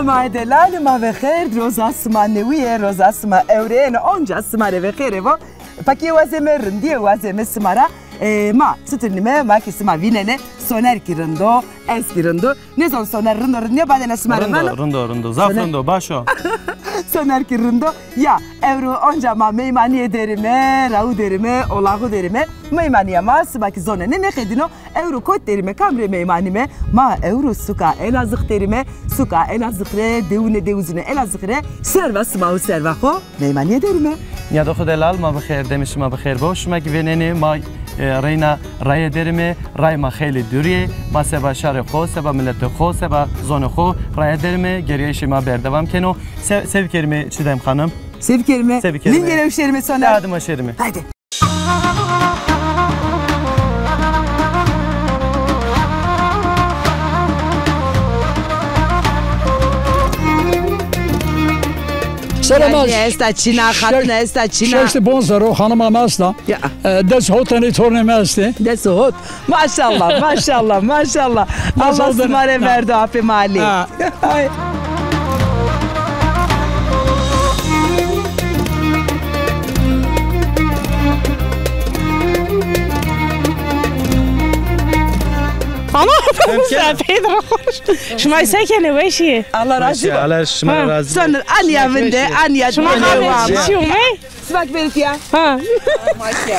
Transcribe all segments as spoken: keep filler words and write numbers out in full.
Ma delalî, ma ve xêr, roza sima newîye, roza sima ewrêne, onca sima rê ve xêr vo. Pakîye wazeme, rindîye wazeme sima ra. E, ma çitur nîme, ma kî sima vînenê, Soner kî rind o, ez kî rind o. Nêzon Soner rind o, rind nîyo, badêna sima rê vano. Rind o, rind o, rind o. Zaf rind o, baş o. Soner kî rind o. Ya, ewro onca ma meymanîye derîme, rawu derîme, olaxu derîme. Meymanîya ma sima kî zonenê nêqedîno. Ewro kot derîme, kam rê meymanîme? Ma ewro suka Elazığ derîme. Suka Elazığ rê, dewunê dewizunê Elazığ rê serva sima û serva xo meymanîye derîme. Nîyado xo delal, ma bi xêr, demê şima bi xêr bo. Şima kî vênenê ma, e, reyna raye derîme, rayê ma xeylê dûrî yê. Ma seba şarê xo, seba miletê xo, seba zonê xo raye derîme, gerîyayîşê ma berdewam keno. Se-, se bikerîme Çiğdem Xanim? Se bikerîme? Se bikerîme? Lingê rê uşerîme Soner. Hadi ma şerîme. Haydi. Selam. Yanî esta çîna, xatuna esta çîna. Şeştî bon serr o, xanima mi esta. Ya. E, des hot tenê tornê mi estê. Des hot. Maşallah, maşallah, maşallah. Allah sima rê verdo, apê ma Alî. Ha. Ay. Ama sen peydir hoş. Şima se kenê, weş ê? Allah razî bo. Allah şima razî bo. Soner, anîya vinde, anîya. Şima xabê çi şîyo me? Sima kî verî tîya. Ha.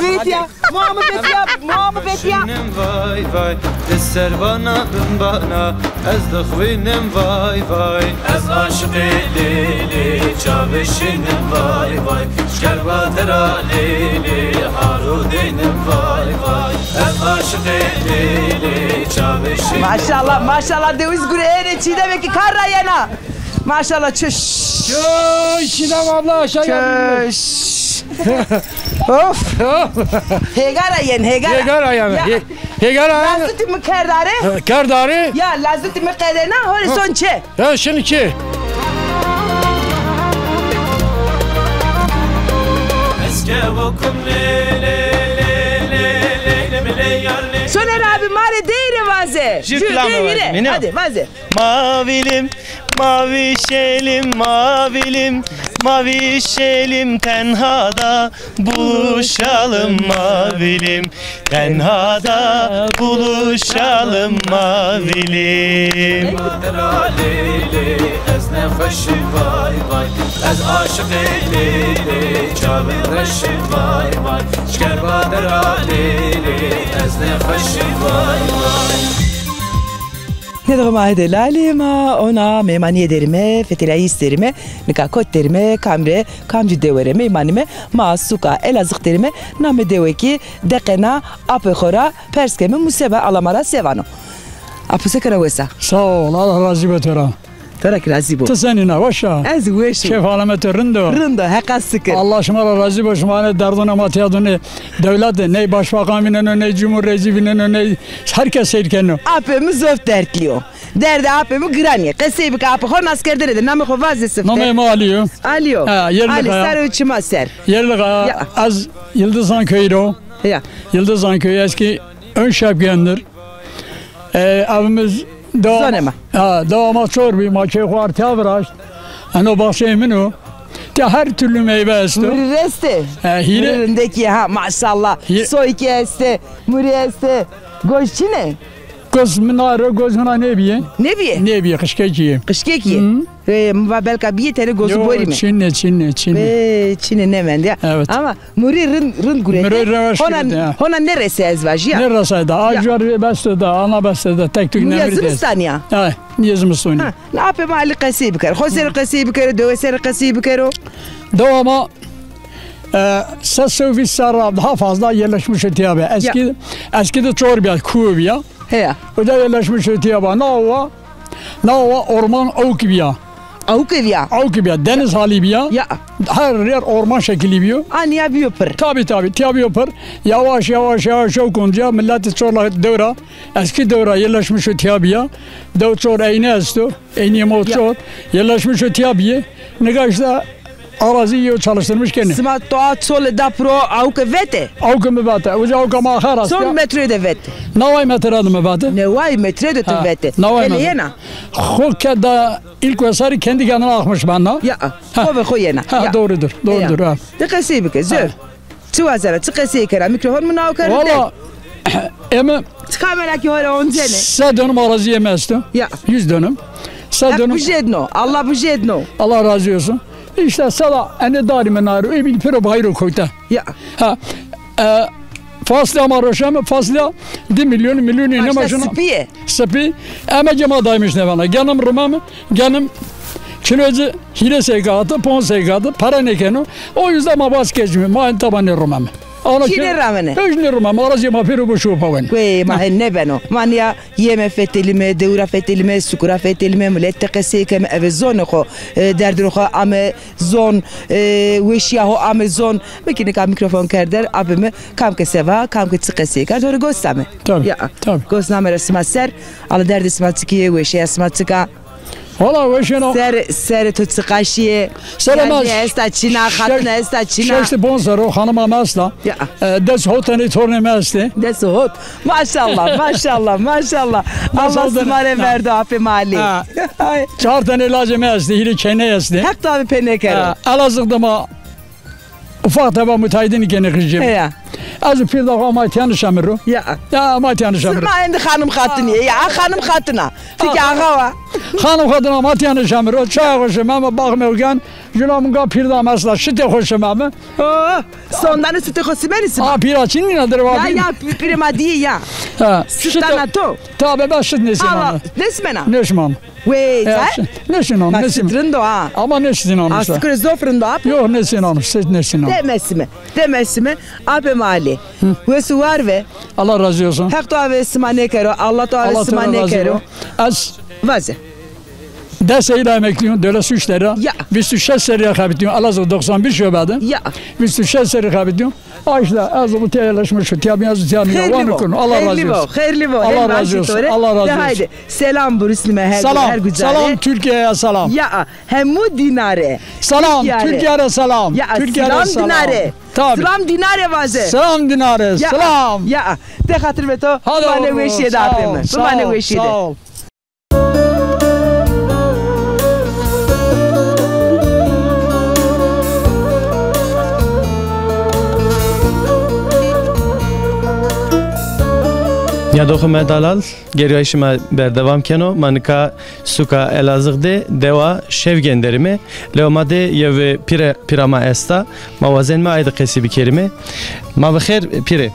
Verî tîya. Muamı vetiya, muamı vetiya. Şinim vay vay, di servana bimbana, ez dixwînim vay vay. Ez aşiqê Lêlê, çavê şinim vay vay. Şkerba dera Lêlê, haro deynim vay vay. Ez aşiqê Lêlê, çavê şinim. Maşallah, maşallah, dewiz gureyêne, Çiğdemê kî kar ra yena. Maşallah, çüş. Çüş, Çiğdem abla, aşağı gel. Çüş. Of. Hêgara yen, hêgara. Hêgara yen. Ya. Hê-, hêgara yen. Lazutî mi kerdare. He, kerdare. Ya, lazutî mi qedena, hore son çe. Ya, şimdi çe. Soner abi, ma rê dey rê vaze. Jü, dey rê. Hadi, vaze. Mavilim, mavişelim, mavilim, mavişelim tenhada buluşalım mavilim, tenhada buluşalım mavilim. Ez nexweşî vay vay, ez aşiqê Lêlê, çavê reşî vay vay, şkerba dera Lêlê, ez nexweşî vay vay. Nêdixwe ma hede lalî ma ona meymanîye derîme, fetelîyayîş derîme, nika kot derîme, kam rê, kamcî dewe rê meymanîme, ma suka Elazığ derîme, namê dewe kî deqena apê xo ra pers keme musebe ala ma ra se vano. Apo se kena wes a? Sağ ol, Allah razî bo to ra. To ra kî razî bo. Ti senîn a, weş a? Ez weş im. Keyf alamê to rind o? Rind o, heqa sikir. Allah şima ra razî bo, şima enê derdûna ma tîya dûnê dewlete, ney başbakan vîneno, ney cumhurreîsî vîneno, ney her kes seyr keno. Apê mi zof dertlî yo. Derdê apê mi giran ê. Qesey bike apê xo, naskerdene de namê xo vaze sifte. Namê mi Alî yo. Alî yo. Ha, Yerlikaya. Alî, ser û çima ser. Yerlikaya. Ya. Ez Yıldızhan köyü ro. Ya. Yıldızhan köyü eski ön şevkendir. E, evimiz dewa, zonê ma. Ha, dewa ma çor bî, ma keyê xo ard tîya viraşt. Eno baxçeyê min o. Tîya her türlü meyve esto. Murî restê? E, hîrê. Murî rindekî, ha, maşallah. Hî- Soy kî estê, murî estê. Goz çin ê? Goz min a ro, goz hona nêbîyê. Nêbîyê? Nêbîyê, qişkekî yê. Qişkekî yê? Hı. E, mi va belka bîyê tenê gozû borîme. Yo, çin ê, çin ê, çin ê. E, çin ê, nêmendî ya. Evet. Ama murî rind, rind guretê. Murî reweş guretê, ha. Hona nêresê ez vajî ya. Nêresay da. Ya. A cuar beste da, ana beste da, tek tuk nemrî des. Nîya zimistanî ya. Ha, nîya zimistanî. Ha, na apê ma Alî qesey bikero. Xo ser o qesey bikero, dewe ser o qesey bikero. Dewa ma, e, ses û vîst serra daha fazla yerleşmiş o tîya be. Eski, ya, eski de çor bîya, kuwe bîya. Heya. Oca yerleşmiş o tîya ba. Na owa, na owa orman awk bîya. Awk bîya? Awk bîya. Deniz halî bîya. Ya. Her yer orman şekilî bîyo. A nîya bîyo pir. Tabi, tabi. Tîya bîyo pir. Yavaş, yavaş, yavaş awk onca. Millet çor la dewra. Eski dewra yerleşmiş o tîya bîya. Dew çor eyne esto. Eynî mo çor. Yerleşmiş o tîya bîye. Nika işte Arazî yew çalıştırmış kenê. Sima toa çole da piro awke vete? Awke mi vete. Uca awka ma axer est. Çond metre de vete? Neway metre de mi vete. Neway metre de tu vete. Neway metre. Hele yena. Xo ke da ilk wesarî kendi kendine akmış bende. Ya. Xo ve xo yena. Ha, doğrudur. Doğrudur. Ha. De qesey bike. Zor. Çi wazena, çi qesey kena, mikrofon mi naw kero. Valla, eme. Çi kamera ki hore oncene. Se dönüm arazîye mi esto. Ya. Yüz dönüm. Se dönüm. Hak bujêdno, Allah bujêdno. Allah razı olsun. İşte sala ene darîme naro, e bir piro bayro koyta. Ya. Ha. E, faslîya ma roşeme, faslîya di milyon, milyon ne maşına. Sipî ye. Sipî. Eme cema daymış ne bana. Genim rumeme, genim kilocu hîrê seyka atı, pon seyka atı, para nêkeno. O yüzden ma vazgeçmiyor. Ma en tabanê rumeme. Çî nêramene. Hiç nêrumeme. Arazîye ma pêro boşo pawen. Wey, ma hen nêbeno. Ma nîya yeme fetelîme, dewra fetelîme, sukura fetelîme, milet de qesey keme, eve zonê xo, e, derdê xo ame zon, e, weşîya xo ame zon. Mi kî nika mîkrofon kerd der, apê mi kam ke se va, kam ke çi qesey kerd, to rê gos dame. Tabii, tabii. Gos name ra sima ser, ala derdê sima çik î, weşîya sima çik a. Valla weşêno. Ser, serê to çiqaşî yê? Serê ma. Yanî esta çîna, xatine esta çîna. Şeştî ponc serr o, xanima mi esta. Ya. E, des hot tenê tornê mi estê. Des hot. Maşallah, maşallah, maşallah. Allah sima rê verdo apê malî. Ha. Çar tenê lacê mi estê, hîrê keyney estê. Heq to abi pê nêkero. Ha, Elazığ de ma ufak tefek mutahidînî kenê qijê mi. Heya. Ez û pîrda xo ama tîya nişeme ro. Ya. Ya, ama tîya nişeme ro. Sima endî xanim xatinî yê. Ya, xanim xatina. Ti kî axa wa. Xanim xatina ama tîya nişeme ro. Çaya xo şimeme, baxmê xo ken. Jula munga pîrda mi esta. Şitê xo şimeme. Oh, sondane sitê xo simenî sima. A, pîra çin nîna der wa. Ya, ya, pîrê ma dîyê ya. Ha, sitana to. Tabi ben şit nêsimana. Nêsimena? Nêsimana. Wey, e, sen? Nêşînan, nêşînan. Şit rind o ha. Ama nêşînan işte. Astikure zof rind o abi. Yok, nêşînan, şit nêşînan. Demesime, demesime. Abi mali. Wes û war ve. Allah razı olsun. Heq to ave sima nêkero, Allah to ave sima nêkero. Ez vaze. Des sene emekliyim, devlet suçları. Ya. Vîst û şeş serrî xebitîyo, Elazığ doksan bir şubede. Ya. Vîst û şeş serrî xebitîyo. Aşta ez bu tiya yerleşmiş, tiya biyaz tiya mi yawan kun. Allah razı olsun. Xeyrli bo, xeyrli bo. Allah razı olsun. Allah razı olsun. De haydi. Selam burusnime her, her güzel. Selam, selam Türkiye'ye selam. Ya, hemu dinare. Selam Türkiye'ye selam. Ya, Türkiye'ye selam dinare. Tabii. Selam dinare vaze. Selam dinare. Selam. Ya. De xatir ve to. Hadi oğlum, sağ ol, sağ ol. Sağ ol. Nîyadoxê ma delal, gerîyayîşê ma berdewam keno. Ma nika suka Elazığ de dewa Şevgen derîme. Lewa ma de yew pîre, pîra ma esta. Ma wazenîme ay de qesî bikerîme. Ma bi xêr pîre.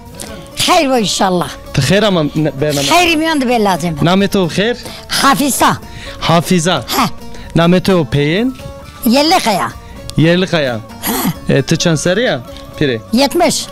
Xeyr bo înşallah. Ti xêr ama ne-, bername. Xeyrî mîyan de be lazim. Namê to xêr? Hafiza. Hafiza. He. Namê to peyên? Yerlikaya. Yerlikaya. He. E, ti çend serrî ya, pîrê? Yetmiş.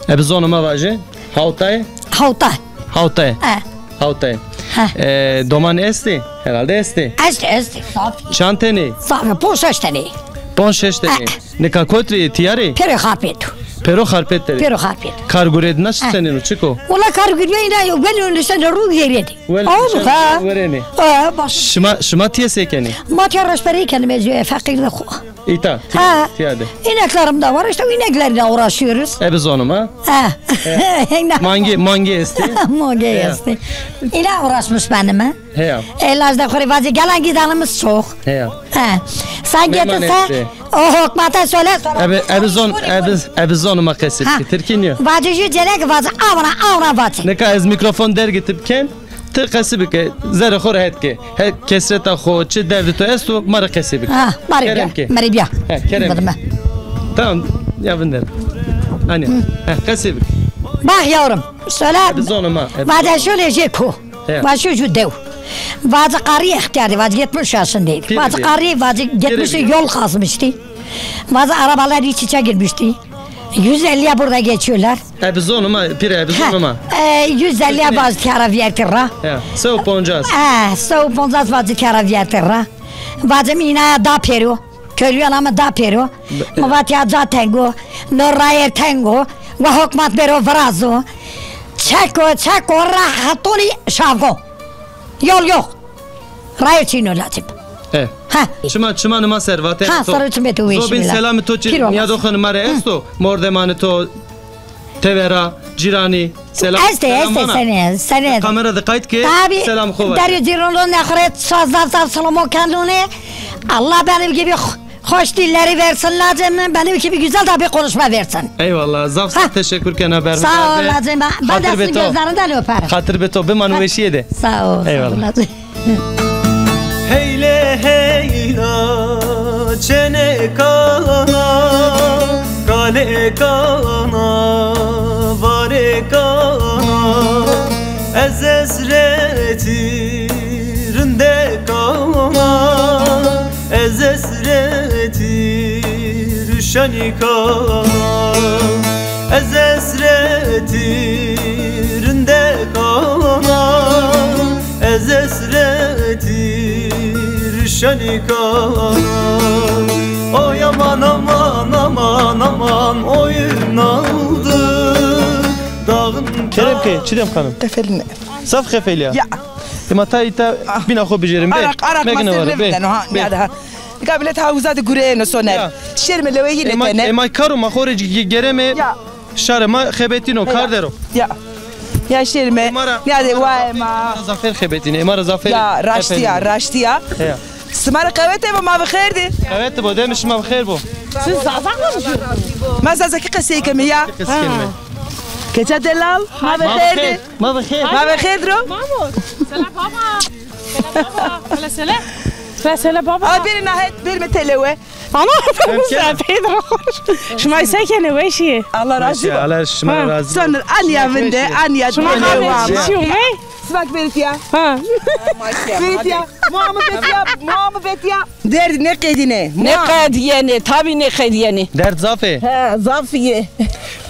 E, bi zonê ma vaje. Hawtay? Hawtay. Hawtay. He. Hawtay. He. E, doman estê? Herhalde estê. Estê, estê. Zaf. Çand tenê? Zaf, ponc şeş tenê. Ponc şeş tenê. He. Nika kotî rê, tîya rê? Pêro Xarpêt o. Pêro Xarpêt de. Pêro Xarpêt. Kargurê de na senên o, çik o? Wela kargurê îna yo, welê nişenê ro gêrenê. Welê nişenê ro gêrenê. Ha, baş. Şima, şima tîya se kenê? Ma tîya reşberî kenîme, ez feqîr de xo. Îta, tîya, tîya de. İneklerim de var, işte ineklerle uğraşıyoruz. E, bi zonê ma. Ha. Mangê, mangê estê. Mangê estê. Îna uğraşmış benîme. Heya. E, laj de xo rê vacî gelen gidenimiz çok. Heya. He. Sen getirse o hukmete söyle, sonra. Ebi, ebi zon, ebi, ebi zonê ma qesî bike. Tirkî nîyo. Vacî jü celek vacî, avra, avra vacî. Nika ez mîkrofon dergitib ken, ti qesî bike, zerrê xo rehet ke. He, kesreta xo, çi derdê to esto, ma rê qesî bike. Ha, ma rê bîya. Kerem ke. Ma rê bîya. He, kerem ke. Tamam, ya vindere. Hani, he, qesî bike. Bak yavrum, söyle. Ebi zonê ma, ebi zonê ma. Vacî şöyle jê ko. He. Vacî jü dew. Vacî qarî extiyardı, vacî yetmiş yaşındaydı. Vacî qarî, vacî gitmişti, yol kazmıştı. Vacî arabalar iç içe girmişti. Yüz elliye burada geçiyorlar. E, bi zonê ma, pîre, e, bi zonê ma. E, yüz elliye vacî tîya ra vîyertî ra. Ya, se û poncas. E, se û poncas vacî tîya ra vîyertî ra. Vacî mi îna ya da pêro. Köylüyan ama da pêro. Mi vatî ya ca teng o, no rayer teng o, wa hukmat bêro virazo. Çek o, çek o, ra hetonî şavgo. Yol yok. Rayer çîno lazim. E. Ha. Çima, çima nima ser, vatena to. Ha, saro çim beto weş. Zobîn selamê to çi, nîyadoxanê ma rê esto, mordemanê to, tevera, cîranî, selam. Estê, estê, senî, senî. Kamera de qayt ke, selam xo va. Derê cîranonê xo rê zaf zaf selamon keno nê. Allah benim gibi ho-, hoş dilleri versin lacê mi, benim gibi güzel de bir konuşma versin. Eyvallah, zaf zaf teşekkür kena berhudar. Sağ ol lacê mi. Ben de sizin gözlerinden öperim. Xatir be to, biman weşîye de. Sağ ol, sağ ol lacê. Eyvallah. Heyle heyla, çenê kana, kalê kana, varê kana, ez hesretî rindek ana, ez hesretî ruşenî kana, ez hesretî rindek ana, ez hesretî rişenî kana. Oy aman, aman, aman, aman, oyun aldı dağın. Kerem ke, Çiğdem Hanım. Efendim? Zaf xefel ya. Ya. Ema ta îta bîna xo bijêrim, be. Araq, araq, mekine masir vare, be, nevindeno, ha, be. Ya da, ha. Nika milet hawiza de gureyeno Soner. Ya. Şêrme lewê yî nêkene. Ema karo ma xo rê ge-, gereme. Ya. Şarê ma xebetîno, kar der o. Ya. Ya şêrme. Nîyade waye ma. Ema ra zafer xebetîne, ema ra zafer. Ya, raştî ya, raştî ya. Ya. Sima rê qewete bo, ma bi xêr dî. Qewete bo, demê şima bi xêr bo. Siz Zaza konuşuyorsunuz. Ma Zazakî qesey keme ya. Qesey keme. Keçe delal, ma bi xêr dî. Ma bi xêr. Ma bi xêr ro. Mamo, selam baba. Selam baba. Hele selam. Hele selam baba. Aa, bêrê nahet, bêrê mi telewe. Ama sen peyda hoş. Şima se kenê, weş ê? Allah razı olsun. Allah şima razı olsun. Sen anya vinde, anya. Şima qamê çi şîyo me? Sima kî bêrî tîya. Ha. Bêrî tîya. Muamı betiya, muamı betiya. Derd nêqedîne. Nêqedîyenê, tabî nêqedîyenê. Derd zaf ê. He, zaf yê.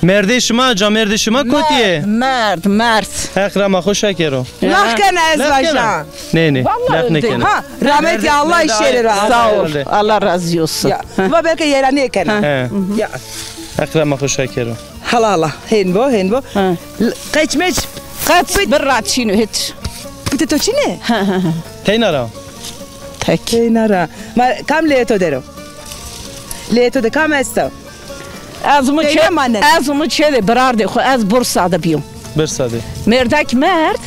Merdê şima, camêrdê şima kotî yê? Merd, merd. Heq rama xo şa kero. Lax kena ez vaja. Nê, nê. Lax nêkena. Ha, rahmetli, Allah şêrê ra. Sağ ol. Allah razı olsun. Ya, va belki yera nêkena. He. Ya. Heq rama xo şa kero. Hala hala. Hên bo, hên bo. Qeç meç. Qeç bir rahat çîno hiç. Pitê to çin ê? Teyna ra. Tek. Teyna ra. Ma kam leyê to der o? Leyê to de kam esto? Ez mi çê, ez mi çê de birardê xo, ez Bursa de bîyo. Bursa de. Mêrdek merd,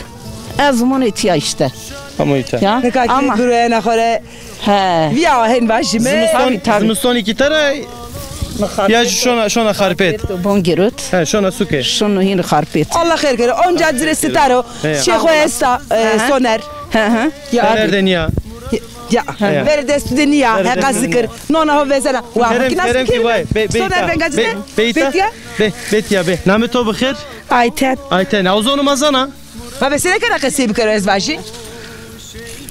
ez monê tîya îşte. Amo îta. Ya. Nika kî gureyena xo rê. He. Vîya hên vajîme. Zimiston, tabii, tabii. Zimistonî kî tera ya şona, şona Xarpêt. Bon girot. He, şona suke. Şono hîn Xarpêt. Allah xêr kero. Onca ci rê sitar o. He. Şêxo esta, e, Soner. Hı hı. Ya. Soner de nîya. Ya, verê destû de nîya, heqa zikir. Nona ho vezena. Wa, kerem, kerem kî vay. Be, be, Soner, venga ci de. Be, be, be, be. Namê to bi xêr? Ayten. Ayten. Aw zonê ma zana? Ma be se nêkena qesey bikero ez vajî?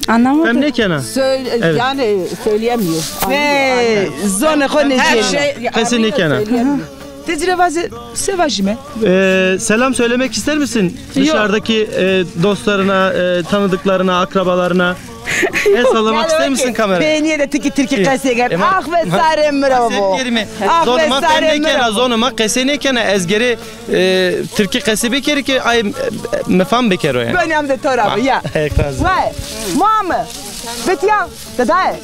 Anlamadım. Fem nêkena? Söyle, evet. Yani söyleyemiyor. Ve zonê xo nêcîyeno. Qesey nêkena. Tecrübazı se vajîme. Ee, selam söylemek ister misin? Yok. Dışarıdaki, e, dostlarına, e, tanıdıklarına, akrabalarına? El sallamak ister misin kamera? Peynîye de tikî tirkî qesey kerd. Ax ve sarê mi ro bo. Ax ve sarê mi ro bo. Zonê ma fem nêkena, zonê ma qesey nêkena, ez gerê, e, tirkî qesey bikerî ke ay, e, mi fam bikero ya. Gönlüm de to ra bo ya. Vay, mami. Bitiya. Dadaye.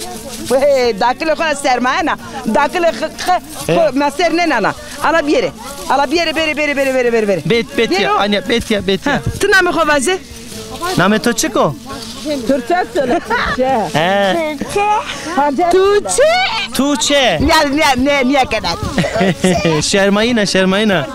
Wê, dakilê xo ra sermayena. Dakilê xo, xo, xo ma ser nênana. Ala biyerê. Ala biyerê, bêrê, bêrê, bêrê, bêrê, bêrê, bêrê. Bet, bet ya, anya, bet ya, bet ya. Ha, ti namê xo vaze? Namê to çik o? Türkçe söyle, Türkçe. He. Türkçe. Tuğçe. Tuğçe. Niye, niye, niye, niye kadar? Şermayîna, şermayîna.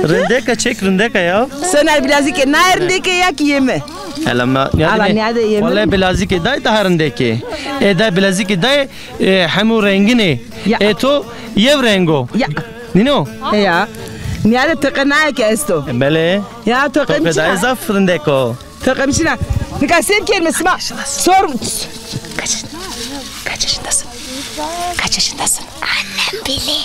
Rindeka, çek rindeka ya. Soner bilazike, na rindeke ya ki yeme. Hela ma, ala nîyade yeme. Wele bilazike day daha rindeke. E day bilazike day, e, hemû rengin ê. Ya. E to yew reng o. Ya. Nîno? Ya. Nîyade tiqe naye ki esto. E, belê. Ya, tiqe mi çina? Tiqe day zaf rindek o. Tiqe mi çina? Nika se bikerîme sima? Sor. Kaç, kaç yaşındasın? Kaç yaşındasın? Annem bili.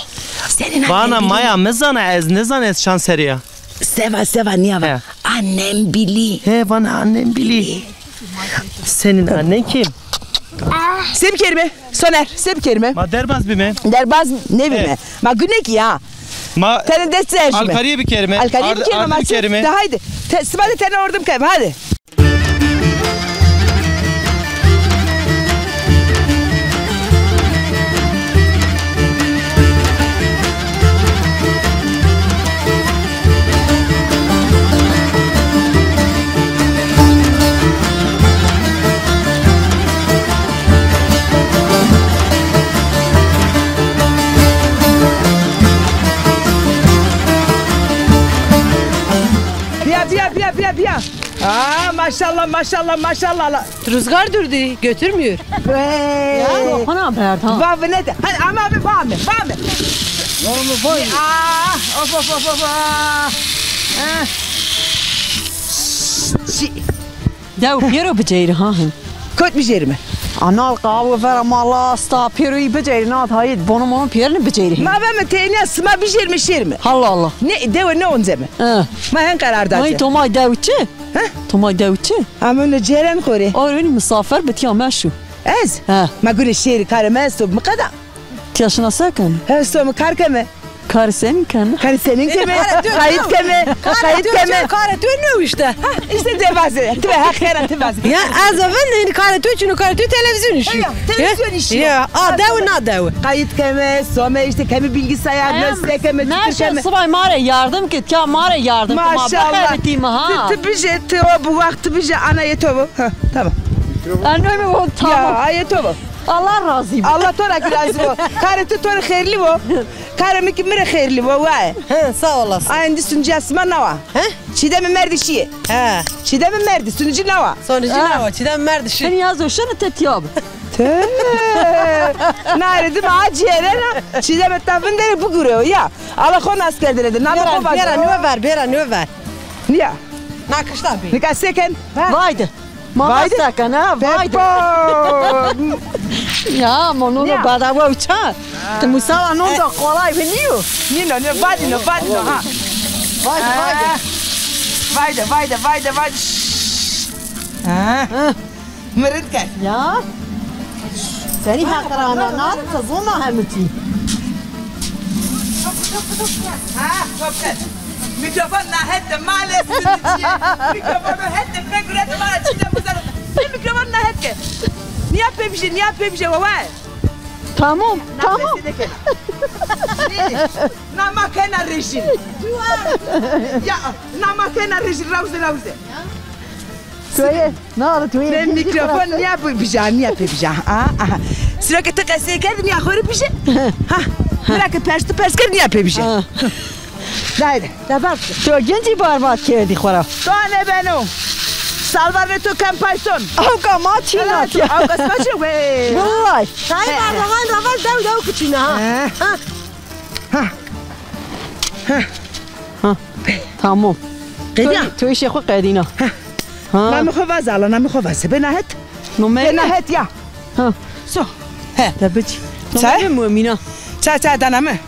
Senin annen bili. Vana maya mi zana, ez nêzana ez çand serrî ya. Seva, seva, nîya va. He. Annem bili. He, vana annem bili. Senin annen kim? Se bikerîme? Soner, se bikerîme? Ma derbaz bîme. Derbaz nêbîme. He. Ma gunekî ya. Ma tenê dest erjîme. Alkarîye bikerîme. Alkarîye bikerîme, ma bikerîme. De haydi. Te, sima de tenê ordim keme, hadi. Bîya, bîya. Aa, maşallah, maşallah, maşallah. Rüzgar durdu, götürmüyor. Hey. Ya, kokona berda. Va vine de. Hadi ama abi, va me, va me. Aa, of, of, of, of, aa. Ha. Şi- Dew pêro bicêrî ha hin. Kot bijêrime? Anal qawo vera mala asta pêro î bicêrî, na hayit bono mono pêrine bicêrî. Ma ve mi tenya sima bijêrime şêrime. Allah Allah. Ne dewe ne onzeme. He. Ma hen karar dace. Ay to ma dew çi? He? To ma dew çi? Ama ne ceren kore. Oreni misafir bitiya meşu. Ez? He. Ma gune şêrî kare me esto mi qeda. Tiya şina se ken? Hesto mi kar keme. Kar senin ken? Kar senin keme. Kayıt keme. Kayıt keme. Kare tu ne işte? Ha, işte de vaze. Tu ve hak kara tu vaze. Ya ez evin, yani kare tu, çünkü kare tu televizyon işi. Ya, televizyon işi. Ya, a dev na dev. Kayıt keme, some işte kemi bilgisayar, ne keme, çıkır keme. Subay mare yardım ki, ya mare yardım ki, ma bixebitîme ha. Ti, ti bije, ti o bu vakti bije, ana yeto bu. Ha, tamam. Anne mi bu, tamam. Ya, yeto bu. Allah razî bo. Allah to ra kî razî bo. Karê tu to rê xêrlî bo. Karê mi kî mi rê xêrlî bo, waye. He, sağ olasın. Ayndî sunucîya sima nawa. He? Çîdemê Merdî şîye. He. Çîdemê Merdî, sunucî nawa. Sunucî nawa, Çîdemê Merdî şî. Hinî ya zo şeno te tîya bi. Te. Narê dima a cîyerena. Çîdemê ta vinderê bigureo ya. Ala xo nas kerdene de. Name xo vaze. Bêra, nîwe ver, bêra, nîwe ver. Nîya. Nakişta bî. Nika seken. Vayde. Ma vayde. Sakana, vayde. Ya, ma non do badawa uça. Ti musala non do kolay ve niyo. Nino, nino, vadino, vadino, ha. Vayde, vayde. Vayde, vayde, vayde, vayde. Şşş. Ha. Mırın ken. Ya. Seni hakir ananar, kızına hem için. Ha, top ken. Mikrofon nahet de maalesef. Mikrofonu het de pek üret maalesef. Çile bu zaman. Ne mikrofon nahet ke? Niye pebije, niye pebije baba? Tamam, tamam. Nama kena rejim. Ya, nama kena rejim, rauze, rauze. Söyle, ne oldu? Ne mikrofon, niye bu bija, niye pebija? Aha, aha. Sıra ki tık ese kerdin ya, xori pije. Ha, bırak ki pers, tu pers kerdin ya pebija. Dayde. Teber. To gencî barbat kerdî xo ra. To ne beno. Salvarê to kem payson. Awka ma çîna. Awka sima çî we. Vay. Tay bardaxan raval dew dew kiçîna ha. Ha. Ha. Ha. Tamam. Qedîya. To, to işê xo qedîna. Ha. Namê xo vaze, ala namê xo vaze. Benahet. Nomê Benahet ya. Ha. So. He. Te biç. Nomê Muemîna. Ça, ça, dana mi?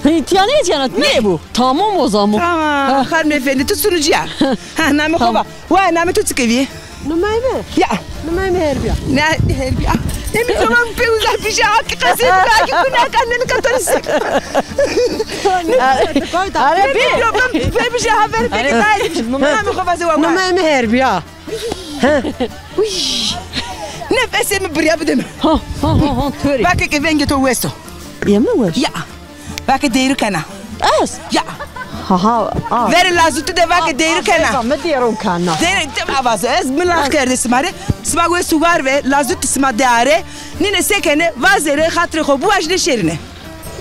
Hî, tiya nêcena, ne bu? Tamam o zaman. Tamam, hanımefendi, tu sunucuya. Ha, namê xo va. Wa, namê tu çi kevî? Numay mi? Ya. Numay mi Herbiya? Ne Herbiya? Ne mi zaman pe uza pije, hakikaten, hakikaten ne katarısı. Are bi. Yok, ben pe pije haber peri. Namê xo vaze wa. Numay mi Herbiya? He. Uy. Nefesê mi birya bide mi? Ha, ha, ha, ha, töre. Vake ke vengê to westo. Yeme weş? Ya. Vake deyru kena. Ez? Ya. Ha, ha, a. Verê lazutî de vake deyru kena. Mi deyru kena. Deyru, te avazo. Ez mi lax kerdê sima rê. Sima westu war ve, lazutî sima de are. Nîne se kenê, vazêrê, xatirê xo biwajnê şêrine.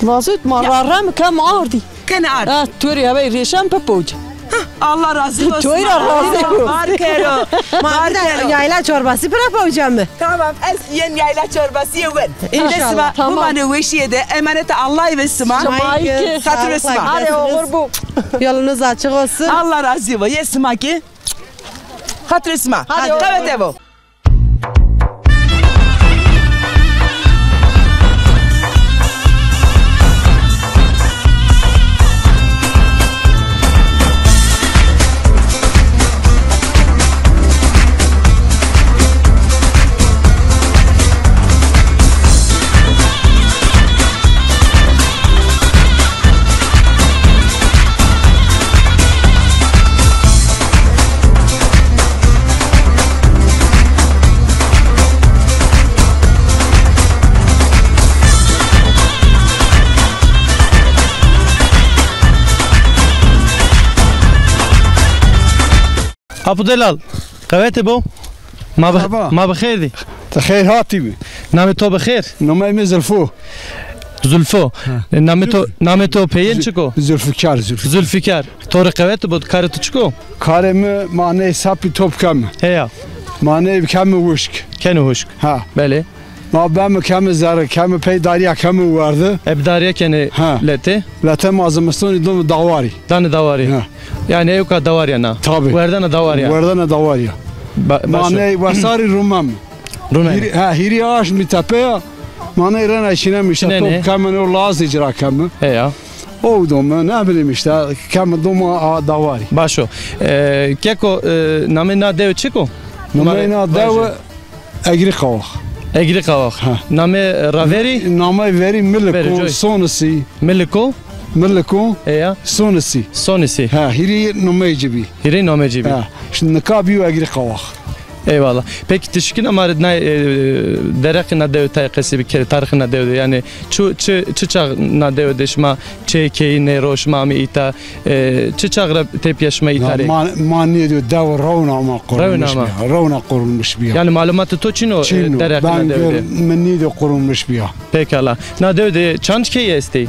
Lazut ma ra rem kem ardî. Kene ard. Ha, tu rê evey rêşen pe powce. Hah, Allah razı olsun. Toy ra razı olsun. Var kero. Ma bir de yayla çorbası bırak powce mi? Tamam, ez yen yayla çorbası ye wen. İnşallah, tamam. Bimane weşiye de, emanete Allah'ı ve sima. Sima ki. Xatirê sima. Hadi oğur bu. Yolunuz açık olsun. Allah razı olsun. Ye sima ki. Xatirê sima. Hadi oğur. Qewete bo. Apo delal, qewete bo. Ma bi, ma bi xêr dî. Ti xêr hatî bî. Namê to bi xêr? Nameyê mi Zilfo. Zulfo. Ha. E, namê to, namê to peyên çik o? Zulfikar, Zulfikar. Zulfikar. To rê qewet bo, karê to çik o? Karê mi, ma ney sapî top keme. Heya. Ma ney keme wişk. Kenê huşk. Ha. Belê. Ma beme keme zere, keme pey darîya keme werdi. Ebe darîya kenê letê? Letê ma zimistonî dome dawarî. Danê dawarî. Ha. Yanî ewka dawarî ya na. Tabî. Werdena dawarî ya. Werdena dawarî ya. Ma ney wesarî rumem. Rumem. Hîrê, ha, hîrê aşmî tepe ya. Ma ney rena şînem îşte. Şînenê. Top keme, o lazê ci ra keme. Heya. O dome, ne bileyim îşte, keme dome a dawarî. Baş o. E, keko, e, namê na dewe çik o? Namê na dewe Egrî Qawax. Egrî Qawax. Ha. Namê, e, raverî? Namê verî Miliko, Sonisî. Miliko? Miliko. Eya. Sonisî. Sonisî. Ha, hîrê nameyê ci bî. Hîrê nameyê ci bî. Ha. Şî nika bîyo Egrî Qawax. Eyvallah. Peki ti şikîna ma rê na, e, dereqê na dewe tayê qesî bikerê, tarîxê na dewe de. Yanî çi, çi, çi çax na dewe de şima çê keyî nê ro, şima amê îta, e, çi çax ra tepîya şima îta rê? Ma, ma nêdîyo dewe rewna ma qurulmuş bîya. Rewna qurulmuş bîya. Yanî malumatê to çin o, e, dereqê na dewe de? Mi nêdîyo qurulmuş bîya. Pekala. Na dewe de çand keyî estê?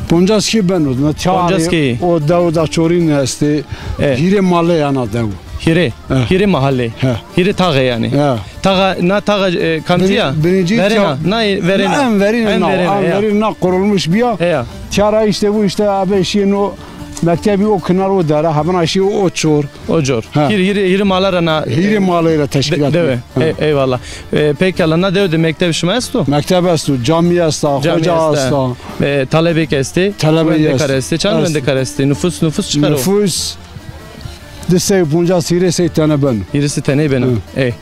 Poncas keyî beno. Poncas keyî. O dewe da çorîn estê. E. Hîrê male ya na dewe. Hîrê. E. Hîrê mahale. He. Hîrê taxe yanî. He. Taxa, na taxa, e, kamcî ya? Verêna. Na verêna. En verêna na. En verêna na qurulmuş bîya. Heya. Tîya ra îşte bu îşte abe şîyê no mektebî o kinar o dere, hebena şîyê o çor. O cor. Ha. Hîrê, hîrê, hîrê mala ra na, hîrê mala ra teşkîlat dewe. Ha. E, eyvallah. E, pekala, na dewe de mekteb şima esto? Mekteb esto, camî esta, xoca esta. E, talebêk estê? Talebêk estê. Wendekar estê. Çand wendekar estê? Nufus, nufus çiqer o? Nufus di sey û poncas, hîrê sey tene beno. Hîrê sey tene beno. Hı. Ey.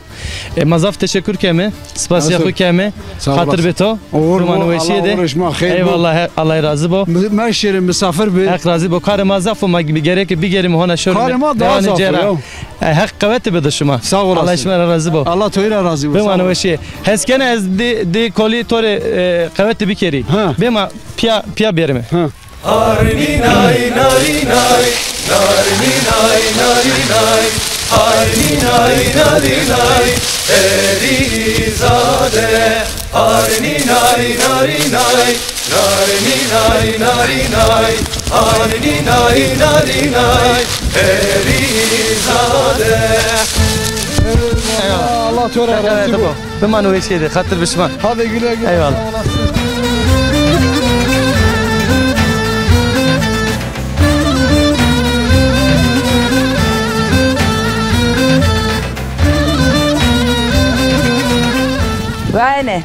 E, ma zaf teşekur keme. Spasîya xo keme. Xatir be to. Biman weşîye de. Eyvallah, he-, Allah razî bo. Mi-, ma şêrê misafir bê. Heq razî bo. Karê ma zaf o, ma bi-, gereke bigêrîme hona şorîme. Karê ma daha zaf o ya. E, Heq qewete bido şima. Sağ olasın. Allah şima ra razî bo. Allah to ra razî bo. Biman weşîye. Hes kena ez di, di kolî to rê, e, qewete bikerî. Ha. Bê ma pîya, pîya bêrîme. Ha. Arnînay, narînay, narnînay, narînay, arnînay, narînay, herî zade. Arnînay, narînay, narnînay, narînay, arnînay, narînay, herî zade. Allah to ra razî bo. Biman weşîye de, xatir be şima. Hadi güle güle. Eyvallah. Sağ olasın. Vay ne?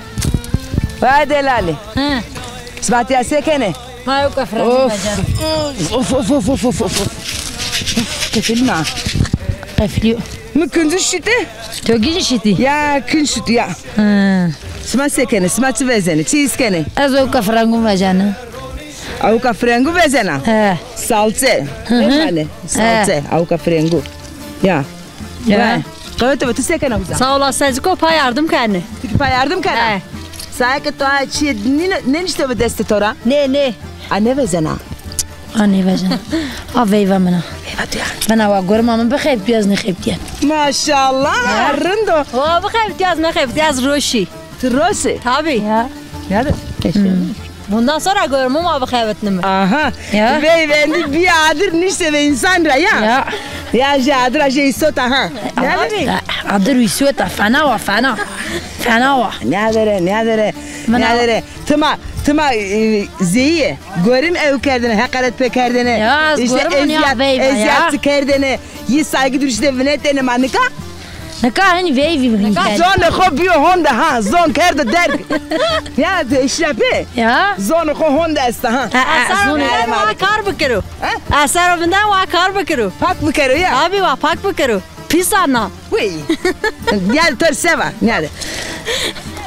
Vay delalî. Hı. Sima tîya se kenê? Ma ewka firangu vecena. Of, of, of. Qefilî ma. Qefilîyo. Mi kincî şitî? To kincî şitî? Ya, kinc şitî ya. Hı. Sima se kenê? Sima çi vezenê? Çi îs kenê? Ez ewka firangu vecena. Ewka firangu vezena? He. Salçe. Hı hı. He. Salçe. Ewka firangu. Ya. Ya. Vay. Qewete be, ti se kena uza? Sağ olasın, ez kî pa yardım kenî. Ti kî pa yardım kena? He. Saye ke to a çî nîne-, nênişte bi destê to ra? Nê, nê. A nêvezena? A nêvezena. A veyva min a. Veyva tu ya. Min a wa gorma min bixebitî, ez nêxebitîyen. Maşallah, rind o. Wa bixebitî, ez nêxebitî, ez roşî. Ti roşî? Tabii. Ya. Ya da. Bundan sonra gormê ma bixebitnime. Aha. Ya. Veyvendî bî adir nişte ve însan ra ya. Ya. Ya jê adir a jê îsota ha. Abi. Adir îsota fena wa fena. Fena wa. Nêdere, nêdere. Nêdere. Tima, tima, e, zeyî ye. Gorim ew kerdene, heqaret pê kerdene. Ya, ez gorim ya veyva ya. Îşte ezîyet, ezîyet kerdene. Yî saygî duruşî de vinetêne ma nika. Nika henî veyvî bigî. Zonê xo bîyo honde ha, zon kerdo derg. Ya de îşrepê. Ya. Zonê xo honde esta ha. Ha, ha, esero zonê vinden wa kar bikiro. Ha? Esero vinden wa kar bikiro. Pak bikero ya. Abi wa pak bikiro. Pîs a na. Wî. Ya tor seva, nêade.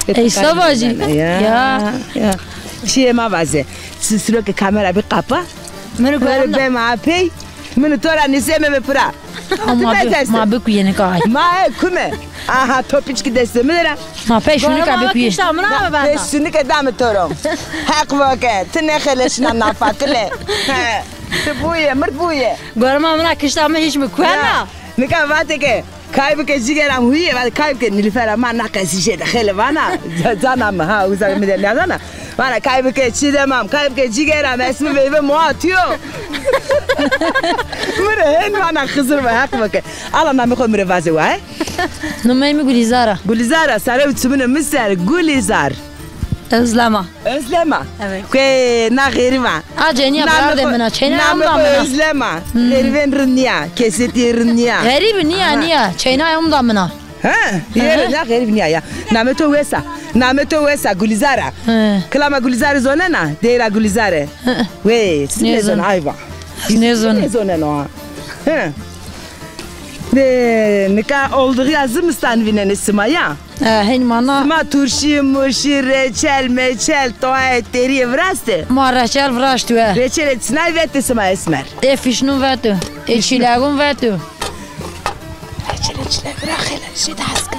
Ey seva jî. Ya. Ya. Çiyê ma vaze. Sisiro ke kamera bir kapa. Mini gorim da. Bema pey. Mini to ra nîseme ve pira. Ama bi-, ma bikuyêne kay. Ma e kume. Aha, to piçkî destê mi de ra. Ma pey şunike bikuyê. Kişta min a benda. Pey şunike dame to ro. Heq vake, ti nêxeleşîna nafakile. He. Ti buye, mird buye. Gorma min a kişta mi hîç mi kuena. Ya. Nika vate ke kay bike cigera mi huye, vate kay bike Nilüfer ama na qesî jê de xele vana. Ca-, cana mi ha, uza mi de nêzana. Vana kay bike Çîdemam, kay bike cîgeram, ez mi veyve muatîyo. Mi rê hên vana Xizir va, Heq bike. Ala namê xo mi rê vaze wa, he? Numey mi Gulîzar a. Gulîzar a, sare û çimunê mi ser, Gulîzar. Özlem a. Özlem a? Evet. Kê na xerîb a. A cenîya berdê min a, çeyna emda min a. Özlem a. Hmm. Xerîbên rind nîya, kesetîyê rind nîya. Xerîb nîya, nîya. Çeyna emda min a. Ha, yere na xerîb nîya ya. Namê to wes a. Namê to wes a, Gulîzar a. He. Kilama Gulîzarî zonena, deyra Gulîzar ê. He. Wey, siz nêzon ayva. Nêzon. Nêzoneno ha. He. De, nika oldixîya zimistan vînenê sima ya. E, hên ma na. Sima turşî, murşî, reçel, meçel, toaye, terîye viraste? Ma reçel viraştî we. Reçelê çinay vetê sima esmer? Ê fîşnûn veto. Ê çîlegûn veto. Reçelê çîleg viraxê, şêde hes ke.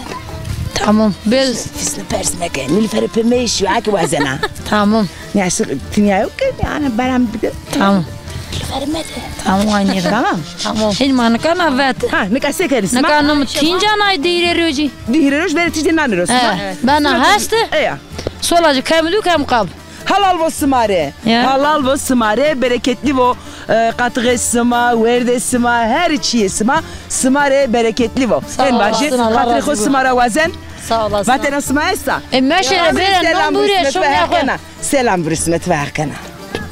Tamam. Biz. Fîsni pers meke. Nîlferê pê meyî şîyo, a ki wazena. Tamam. Ya şu tinya yok ki, yani beren bir de. Tamam. Nîlferê mede. Tamam, aynı yerde. Tamam. Tamam. Hên ma nika na vet. Ha, nika se kenî sima? Nika num tînca nay dîrê rojî. Dîrê roj verê tîjde nanê ro sima. He, ben na heste. Eya. Sola ci kem dû kem qab. Halal vo sima rê. Ya. Halal vo sima rê, bereketlî vo, e, qatixê sima, werdê sima, her çîyê sima, sima rê bereketlî vo. Sağ olasın, Allah razı olsun. Hên vajê, xatirê xo sima ra wazen. Sağ olasın. Vatena sima esta? E, meşe bêra non bûrê şomya xo. Selam vurusmet ve erkena.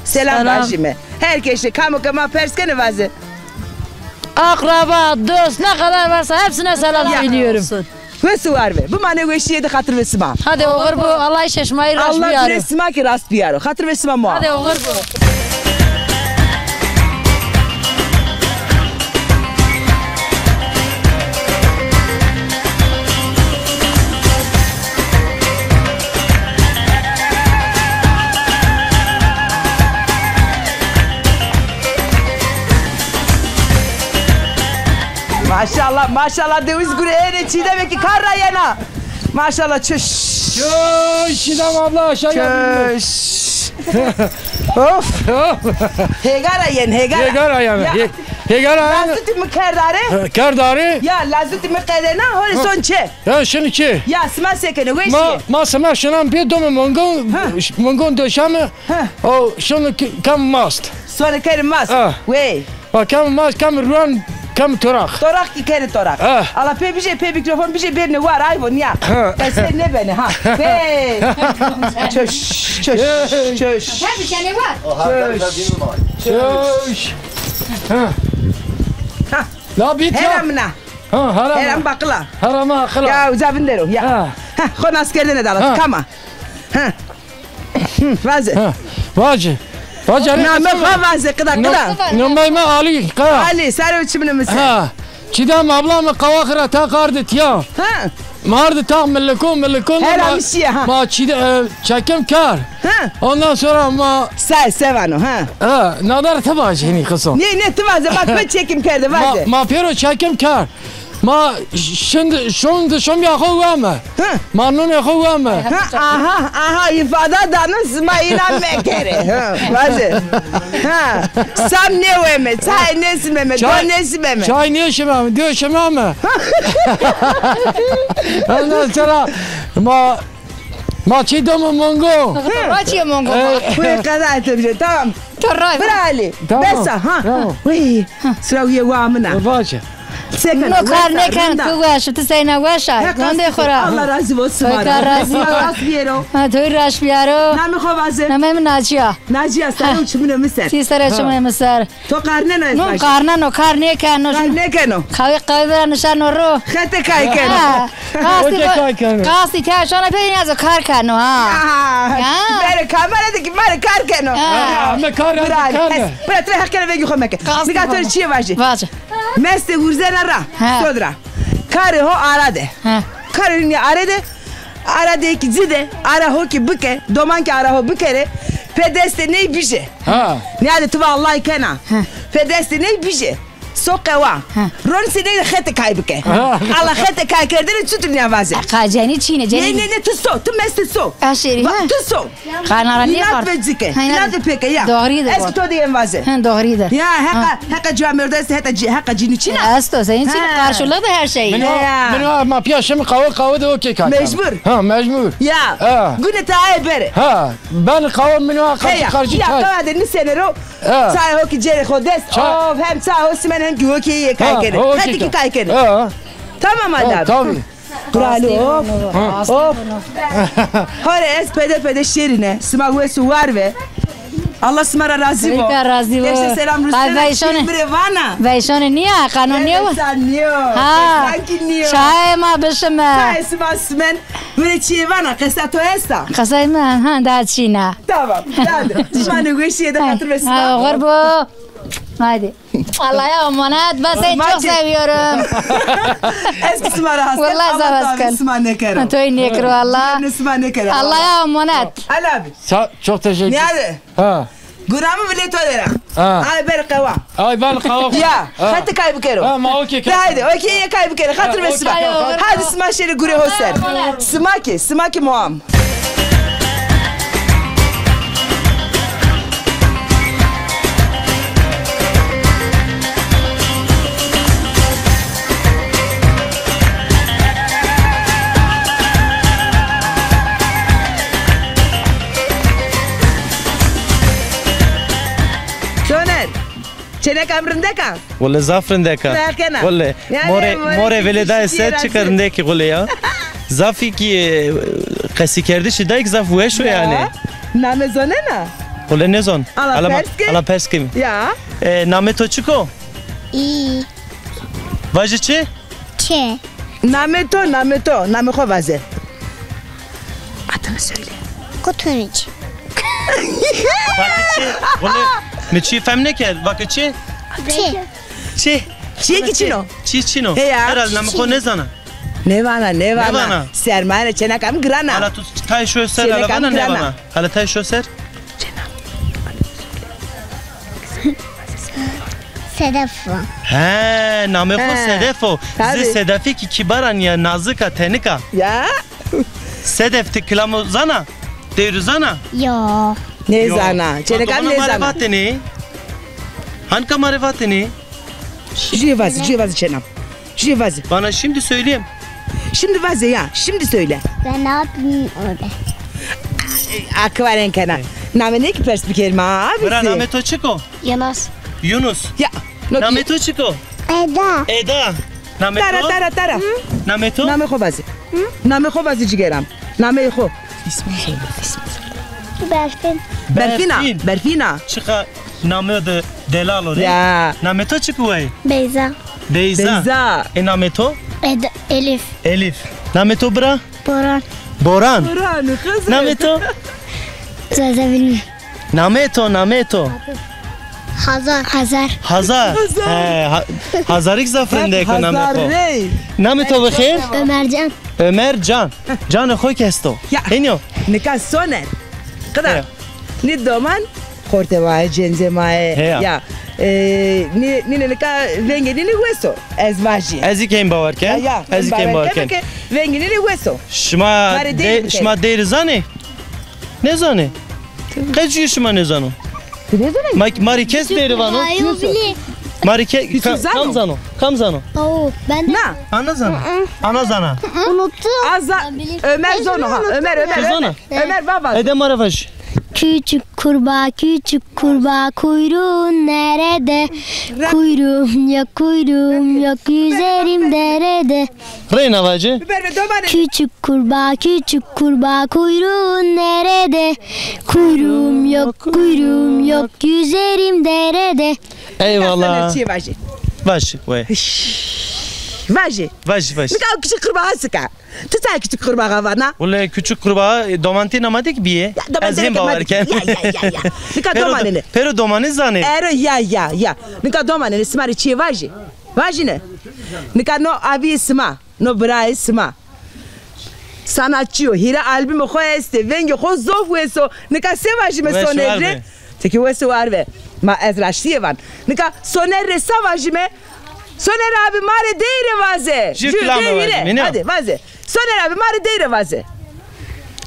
Selam vajîme. Her keşe kamo ke ma pers kenê vaze. Akraba, dost, ne kadar varsa hepsine selam söylüyorum. Wes û war be. Bimanê weşîye de, xatir ve sima. Hadi oxir bo, Allah îşê şima yî rast biyaro. Allah gurê sima ki rast biyaro. Xatir ve sima mua. Hadi oxir bo. Maşallah, maşallah, dewiz gurê êrê Çîdemê ki kar ra yena. Maşallah, çöş. Çöş, Çiğdem abla, aşağı gel. Çöş. Of. Hêga ra yen, hêga ra. Hêga ra yen. Ya. Hê-, hêga ra yen. Lazutî mi kerdare? He, kerdare. Ya, lazutî mi qedena, hore son çi? Ya, şini çi? Ya, sima se kenê, weşîye? Ma, ma sima şinan pê domê mongon, mongon döşeme. He. O şunu ki-, kam mast. Sonra kerim mast. Ha. Wey. Bak, kam mast, kam ruan, kam toraq. Toraq ki keri toraq. Ha. Ala pê bijê, pê mikrofon bijê, bêrnê war, ayvo nîya. Ha. Qesê nêbenê ha. Wey. Çöş, çöş, çöş. Tabii, kenê war. Çöş. Çöş. Ha. Ha. La bit ya. Hera mina. Ha, hera mina. Hera baqila. Hera ma aqila. Ya, uca vindero, ya. Ha. Ha, xo nas kerdene dala, ha. Kama. Ha. Hı, vaze. Ha, vace. Vace, namê xo vaze, qida, qida. Namê mi Ali Kaya. Ali, sare û çimunê mi ser. Ha. Çiğdem abla mi qawaxî ra ta qardê tiya. Ha. Ma ardî ta milikon, milikon. Her ma, amişiye, ha. Ma çîde, e, çekim kar. Ha. Ondan sonra ma. Say, sevano, ha. Ha, nadar ti vace hînî qison. Ne, ne, ti vaze, bak, mi çekim kerde, vaze. Ma, ma pêro çekim kar. Ma şimdi, şimdi şomya xo weme. Hı. Ma nunê xo weme. Ha, aha, aha, îfada dano, sima înan mekerê. Ha, vaze. Ha, sam nêweme, çay nêsimeme, do nêsimeme. Çay nêşimeme, do şimeme. Ondan sonra ma, ma çî domo mongo. Hı. Ma çî mongo. E, bu kadar, tamam. Bira Ali. Tamam. Besa, ha. Tamam. Uy, sıra uye wa mina. E, vace. No kar nêken, tu weş, tu seyna weş a. Gondê xo ra. Allah razî bo sima ra. Kar razî bo. Rast biyero. Ha, tu raş biyaro. Namê xo vaze. Namê mi Naciya. Naciya, sare û çimunê mi ser. Ti sare û çimunê mi ser. To qarneno ez vaje. No qarneno, kar nêkeno. Kar nêkeno. Qawî qawî vera nişeno ro. Xete kay keno. Ha. Qasî kay keno. Qasî te şana pê nîyazo kar keno ha. Aha. Ya. Bere kamera de ki bere kar keno. Ha. Ha, me kar, kar. Bira, ti rê heq kena vengî xo meke. Nika to rê çîyê vajî. Vaje. Mestê urzena ra, sod ra. Karê ho ara de. Ha. Karê ho nîya are de. Ara de ki ci de, ara ho ki bike, doman ki ara ho bikere, pê destê ney bije. Ha. Nîya de ti va Allay kena. Ha. Pê destê ney bije. So qewa. Ha. Ron sîney de xete kay bike. Ha. Ala xete kaykerdene çutir nîya vaze. E, qacenî çîne, cenî. Ne, ne, ne, tu so, tu meste so. A şêrî, ha. Tu so. Qanara nîye qar. Înat ve cike. Ha, înat ve pêke ya. Doğrî de. Ez ki to de yen vaze. Ha, doğrî de. Ya, heqa, heqa camêrdo est, heqa ci-, heqa cinî çîna. E, esto, sen çî qarşula de her şey. Mino, mino, ma pîya şimi qawa, qawa de okey kay. Mecbur. Ha, mecbur. Ya. Ha. Gune ta ay bere. Ha. Ben qawa mino qarşı karşı çay. Ya, qawa de nisene ro. Ha. Çay ho ki cere xo dest. Of, hem çay ho simen hem ki ho ki ye kay kene. Hadi ki kay kene. Ha. Tamam abi. Tabii. Qurali, of. Of. Hore ez pede pede şêrîne. Sima wes û war ve. Allah sima ra razî bo. Rika razî bo. Eşte selam rustene. Veyşone. Veyşone nîya, qanun nîyo. Sen nîyo. Ha. Sanki nîyo. Çayê ma bişime. Çayê sima simen. Böyle çîyê vana, qesa to esta? Qesay mi, ha, daha çîna. Tamam. Hadi. Sima ne weşîye de xatir ve sima. Ha, oxir bo. Hadi. Allah'a emanet. Ben seni çok seviyorum. Eski sima ra hasta. Vallahi zaf hasta. Sima nekera. Toy nekero Allah. Sima nekera. Allah'a emanet. Ali abi. Sa-, çok teşekkür. Niyade. Ha. Guramı bile to dera. Ha. Ay ber qewa. Ay ber qewa. Ya, ha. Hadi kay bikero. Ha, ma okey. De haydi, okey, ya kay bikero. Xatir ve sima. Okey. Hadi sima şeri gure ho ser. Sima ki, sima ki muam. Soner, çêneka mi rindek a? Wele zaf rindek a. Wele. Morê, morê vêle daye ser, çiqa rindek î wele ya. Zafî kî, e, qesîkerdişî dayîk zaf weş o yanî. Name zonena? Wele nêzon. Ala pers ke. Ala pers ke. Ya. E, namê to çik o? Î. Vaje çi? Çi? Namê to, namê to, namê xo vaze. Adını söyle. Kutunç. Vake çi? Bunu mi çi fem nêkerd? Vake çi? Çi? Çi? Çi ki çin o? Çi çin o? Heya. Herhal namê xo nêzana. Nêvana, nêvana. Nêvana. Sermayene çêneka mi giran a. Hala tu tay şo ser, hala vana nêvana. Hala tay şo ser. Sedef o. He, namê xo Sedef o. Zê Sedefî kî kîbaran ya, nazik a, tenik a. Ya. Sedef, ti kilamo zana? Dewrî zana? Yo. Nêzana. Çêneka mi nêzana. Hanka ma rê vatêne? Hanka ma rê vatêne? Jüye vaze, jüye vaze çênam. Jüye vaze. Bana şimdi söyleyeyim. Şimdi vaze ya, şimdi söyle. Ben ne yapayım orada? Akıvaren kena. Namê nê ki pers bikerîme abi. Bira, namê to çik o? Yunus. Yunus. Ya. Namê to çik o? Eda. Eda. Namê to? Tara, tara, tara. Namê to? Namê xo vaze. Namê xo vaze cigeram. Nameyê xo. İsmi söyle, ismi söyle. Berfin. Berfina, Berfina. Çiqa namê de delal o rê. Ya. Namê to çik o wey? Beyza. Beyza. Beyza. E namê to? Ed-, Elif. Elif. Namê to bira? Boran. Boran. Boran, kızım. Namê to? Zaza bilmiyorum. Namê to, namê to? Hazar. Hazar. Hazar. Hazar. He, ha-, Hazarik zaf rindek o namê xo. Namê to bi xêr? Ömercan. Ömercan. Canê xo kesto. Ya. Hênî yo. Nika Soner. Qida. He. Nî doman xortê ma yê, cêncê ma yê. Heya. Ya. E, nî, nîne nika vengê nînî wes o. Ez vajî. Ez kî hên bawer ken. Ya, ya. Ez kî hên bawer ken. Ke vengê nînî wes o. Şima de-, şima Dêrî zanê? Nêzanê? Qe cuyê şima nêzano? Ti nêzanê? Ma, ma rê kes Dêrî vano? Ma rê ke-, ka-, kam zano? Kam zano? Oo, ben de. Na. Ana zana. Ana zana. Unuttum. Aza, Ömer zono ha. Ömer, Ömer, Ömer. Ömer, baba. Ede ma ra vaj. Küçük kurbağa, küçük kurbağa, kuyruğun nerede? Kuyruğum yok, kuyruğum yok, yüzerim derede. Reyna vace. Küçük kurbağa, küçük kurbağa, kuyruğun nerede? Kuyruğum yok, kuyruğum yok, yüzerim derede. Eyvallah. Çi vaje? Vaje, we. Vaje. Vaje, vaje. Nika küçük kurbağa sika. Tu ça küçük kurbağa vana? Wele küçük kurbağa, e, domantê namadek bîye. Ya, domantê ez hên bawer ken. Ya, ya, ya, ya. Nika domanêne. Pêro domanê zanê. Ero, ya, ya, ya. Nika domanêne, sima rê çi vaje? Vajîne. Nika no abî sima, no birayê sima. Sanatçî yo, hîrê albumê xo estê, vengê xo zof wes o. Nika se vajîme Soner rê? Ti kî wes û war ve. Ma ez raştîye van. Nika Soner rê sa vajîme? Soner abi ma rê dey rê vaze. Jû kilame vajîme, ne? Hadi vaze. Soner abi ma rê dey rê vaze.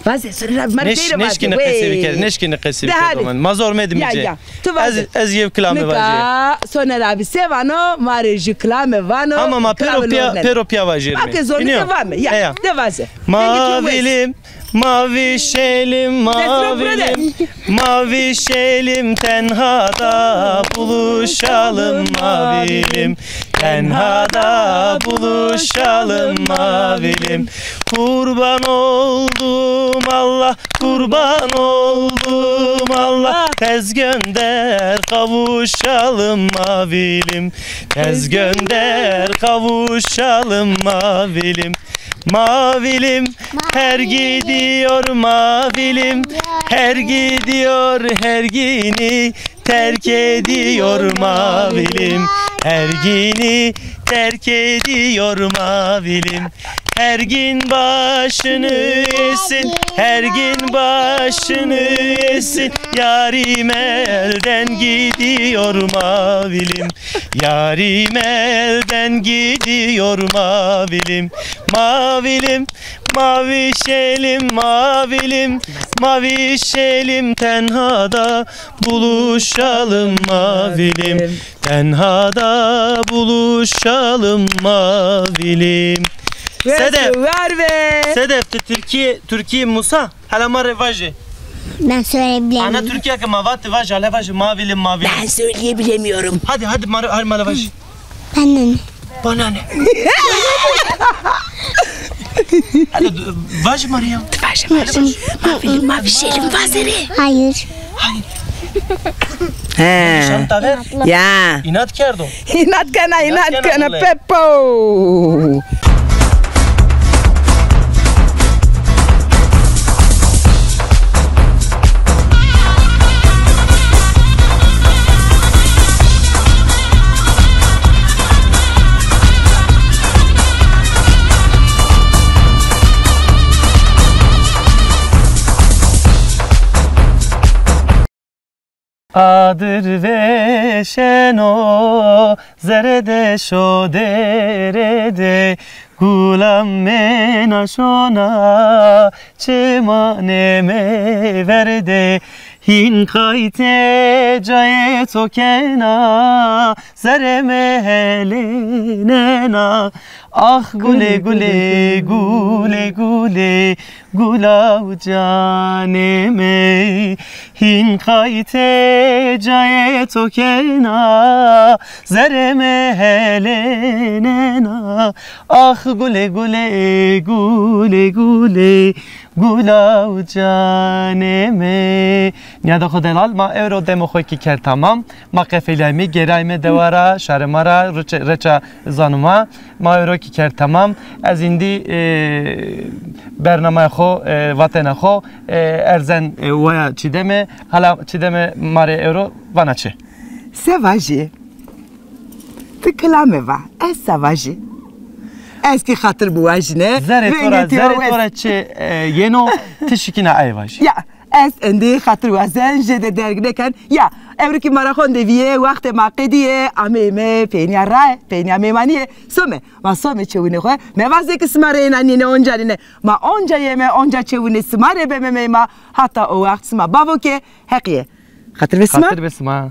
Vaze, Soner abi ma rê dey rê vaze. Neşkîne qesê bikerî, neşkîne qesê bikerî. Ma zor medimî cê. Ya, ya. Tu vaze. Ez, ez yew kilame vajî. Nika Soner abi se vano, ma rê jû kilame vano. Ama ma pêro pîya, pêro pîya vajîrîme. Ake zor nîke vame. Ya, de vaze. Mavilim, maviş elim, mavilim, maviş elim, tenhada buluşalım mavilim, tenhada buluşalım mavilim. Kurban oldum Allah, kurban oldum Allah, tez gönder kavuşalım mavilim, tez gönder kavuşalım mavilim. Mavilim her gidiyor mavilim, her gidiyor, her gini terk ediyor mavilim, her gini terk ediyor mavilim. Her gün başını yesin, her gün başını yesin, yarim elden gidiyor mavilim. Yarim elden gidiyor mavilim, mavilim, maviş elim, mavilim, maviş elim, tenhada buluşalım mavilim, tenhada buluşalım mavilim. Sedef. Ver ve. Sedef, tu Türkiye, Türkiye Musa. Hala ma rê vajê. Ben söyleyebilemiyorum. Ana Türkiye ke ma vatî vajê, hala vajê mavilim, mavilim. Ben söyleyebilemiyorum. Hadi, hadi, ma rê, hadi ma rê vajê. Bana ne? Bana ne? Hadi, vajê ma rê ya. Vajê ma rê. Mavilim, maviş elim, vaze rê. Hayır. Hayır. He. Şanta ver. Ya. İnat kerdo. İnat kena, inat kena, Pepo. Adir veşeno zere de şo dere de, gulam mena şona çimanê me verde. Hîn qaytê cayê to kena, zerê me helenena. Ax gulê gulê, gulê gulê, gula û canê me. Hîn qaytê cayê to kena, zerê me helenena. Ax gulê gulê, gulê gulê, gula û canê me. Nîyada xo delal, ma ewro demo xo kî kerd tamam. Ma qefelîyayme, gêrayme dewa ra, şarê ma ra, reça, reça zanû ma. Ma ewro kî kerd tamam. Ez îndî, e, bernamaya xo, e, vatena xo, e, erzen, e, waya Çîdeme. Hala Çîdeme ma rê ewro vana çi? Se vajî? Ti kilame va, ez se vajî? Ez kî xatir biwajîne. Zerê to ra, zerê to ra çi, e, yeno, ti şikîna ey vajî. Ya, ez endî xatir wazen, jêde derg nêken. Ya, ewro kî ma ra honde vîye, wextê ma qedîye, ameyme peynîya raye, peynîya mêmanîye. Some, ma some çewunê xo. Mevazê ke sima rê êna nîne, onca nîne. Ma onca yeme, onca çewunê sima rê beme meyma. Hata o wext sima bavo ke, heqîye. Xatir be sima. Xatir be sima.